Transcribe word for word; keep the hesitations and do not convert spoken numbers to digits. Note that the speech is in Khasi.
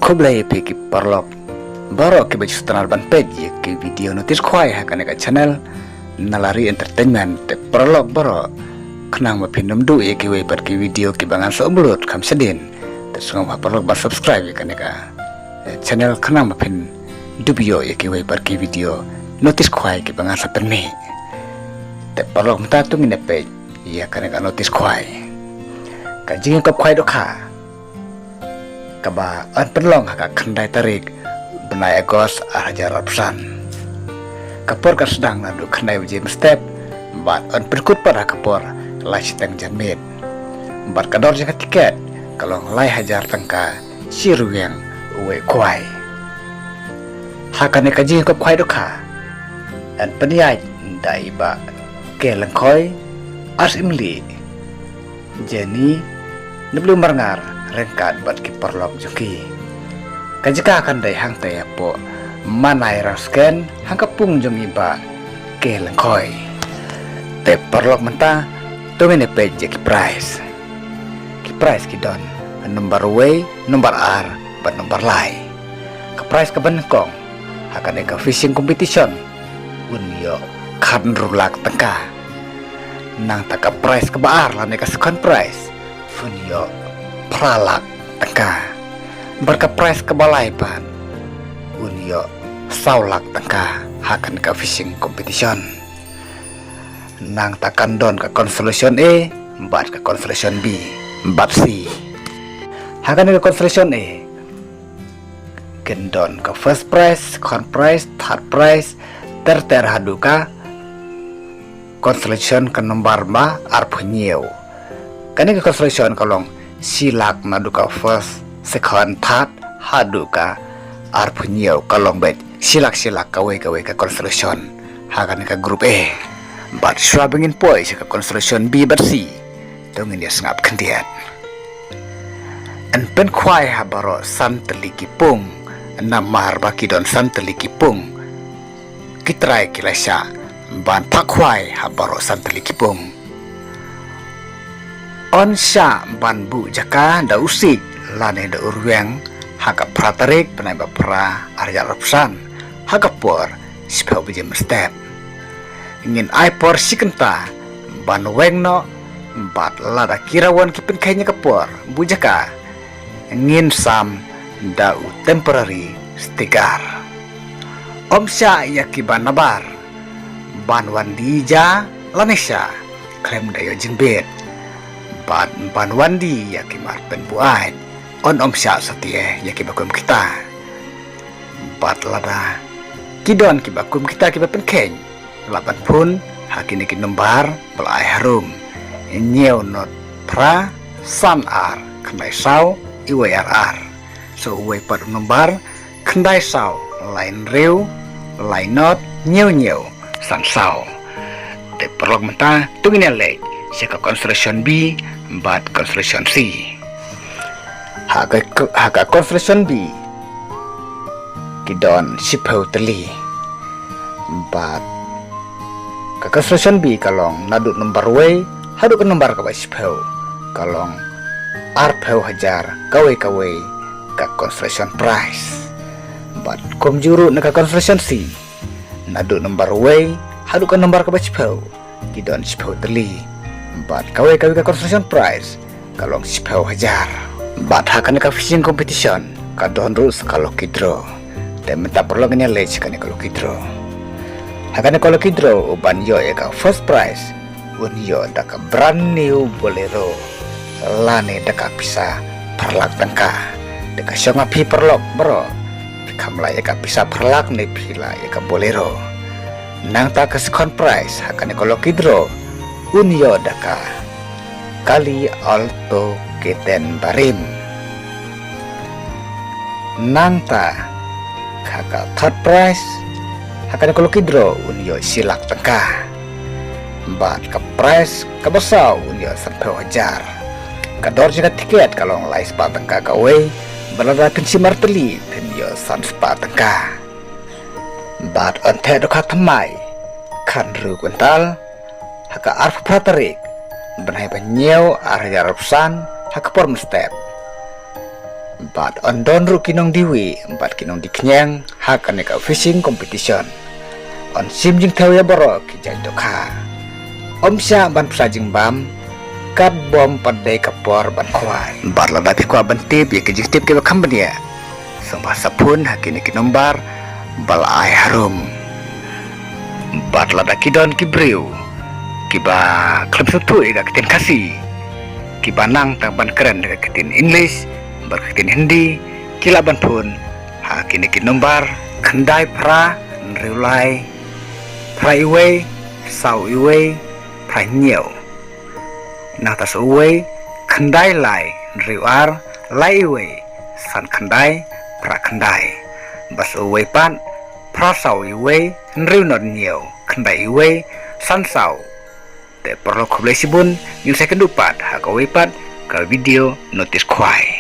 Khublei phi ki paralok baroh kiba ju sngewtynnad ban peit ïa ki video notice khwai ha kane ka channel Nalari Entertainment. Te paralok baroh, khnang ba phin ym duh ïa kiwei pat ki video kiba ngan sa upload kham shadien, te sngewbha paralok ban subscribe ïa kane ka, eh, channel, khnang ba phin dup ïoh ïa kiwei pat ki video notice khwai kiba ngan sa pynmih. Te paralok, mynta to ngin ïa peit ïa kane ka notice khwai. Ka jingïakop khwai dohkha kaba yn pynlong ha ka khyndai tarik bnai August ar hajar arphew san. Ka por kan sdang naduh khyndai baje mynstep bad yn pynkut pat ha ka por lai shiteng janmiet. Bad ka dor jong ka tiket ka long lai hajar tyngka shi rwiang uwei u khwai. Ha kane ka jingïakop khwai dohkha yn pynïaid da i Bah K Lyngkhoi, Ars Imli, Jenny W Marngar, ryngkat bad ki paralok jong ki. Ka jaka kan dei hangta hapoh Manai Rangsken, ha ka pung jong i Bah K Lyngkhoi. Te paralok, mynta to ngin ïa peit ïa ki prize. Ki prize ki don number uwei, number ar bad number lai. Ka prize kaba nyngkong ha kane ka fishing competition un ïoh khatynriew lak tyngka. Nangta ka prize kaba ar lane ka second prize un ïoh phra lak tyngka. Bad ka prize kaba lai pat un ïoh saw lak tyngka ha kane ka fishing competition. Nangta kan don ka consolation A bad ka consolation B bad C. Ha kane ka consolation A kin don ka first prize, second prize, third prize, ter ter haduh ka consolation ka number ba arphew hynñiew. Kane ka consolation ka long shi lak naduh ka first, second, third haduh ka arphew hynñiew, ka long beit shi lak shi lak kawei kawei ka consolation ha kane ka group A. Bad shuwa ba ngin poi sha ka consolation B bad C, to ngin ïa sngap khyndiat. Yn pynkhwai ha baroh san tylli ki pung, namar ba ki don san tylli ki pung. Ki trai ki la shah ban phah khwai ha baroh san tylli ki pung. Yn shah ban buh jaka da u siej lane da u rwiang ha ka phra tarik bnai ba phra ar hajar arphew san ha ka por shiphew baje mynstep. Ngin ai por shi kynta ban weng noh, bad lada ki rawon ki pynkheiñ ïa ka por buh jaka, ngin sam da u temporary sticker. Ym shah ïa kiba nabar ban wan die ja lane sha khlem da ïoh jingbit. Bad ban wan die ïa ki mar pynbuaid. Yn ym shah satia ïa kiba kum kita. Bad lada ki don kiba kum kita kiba pynkheiñ, lah ban phone ha kine ki nombar ba la ai harum: hynñiew not phra san ar khyndai saw uwei ar ar. Sa uwei pat u nombar: khyndai saw lai hynriew lai not hynñiew hynñiew san saw. Te paralok, mynta to ngin ïa leit sha ka consolation B bad consolation C. Ha ka, ha ka consolation B ki don shiphew tylli. Bad ka consolation B ka long naduh nombar uwei haduh ka nombar kaba shiphew, ka long arphew hajar kawei kawei ka consolation prize. Bad kumjuh ruh na ka consolation C, naduh nombar uwei haduh ka nombar kaba shiphew, ki don shiphew tylli. Bad kawei kawei ka consolation prize ka long shiphew hajar. Bad ha kane ka fishing competition ka don ruh sa ka lucky draw. Te mynta paralok, ngin ïa leit sha kane ka lucky draw. Ha kane ka lucky draw, uban ïoh ïa ka first prize un ïoh da ka brand new Bolero lane da ka pisa phra lak tyngka. Te ka shong ha phi paralok baroh, phi kham lah ïa ka pisa phra lak ne phi lah ïa ka Bolero. Nangta ka second prize ha kane ka lucky draw un ïoh da ka kali Alto K ten barim. Nangta ha ka third prize ha kane ka lucky draw un ïoh shi lak tyngka. Bad ka prize kaba saw un ïoh sanphew hajar. Ka dor jong ka tiket ka long lai spah tyngka kawei, bad lada phin shim artylli phin ïoh san spah tyngka. Bad yn theh dohkha thymmai khathynriew kwintal ha ka arphew phra tarik bnai ba hynñiew ar hajar arphew san ha ka por mynstep. Bad yn don ruh ki nongdie wieh bad ki nongdie khñiang ha kane ka fishing competition. Yn shim jingthew ïa baroh ki jait dohkha. Ym shah ban pynshah jingbam, kat bym pat dei ka por ban khwai. Bad lada phi kwah ban tip ïa ki jingtip kiba kham bniah, sngewbha sa phone ha kine ki nombar ba la ai harum. Bad lada ki don ki briew kiba khlem sngewthuh ïa ka ktien Khasi, kiba nang tang ban kren ïa ka ktien English bad ka ktien Hindi, ki lah ban phone ha kine ki nombar: khyndai phra hynriew lai phra iwei saw iwei phra hynñiew. Nangta sa uwei: khyndai lai hynriew ar lai iwei san khyndai phra khyndai. Bad sa uwei pat: phra saw iwei hynriew nod hynñiew khyndai iwei san saw. Te paralok, khublei shibun, ngin sa ïakynduh pat ha kawei pat ka video notice khwai.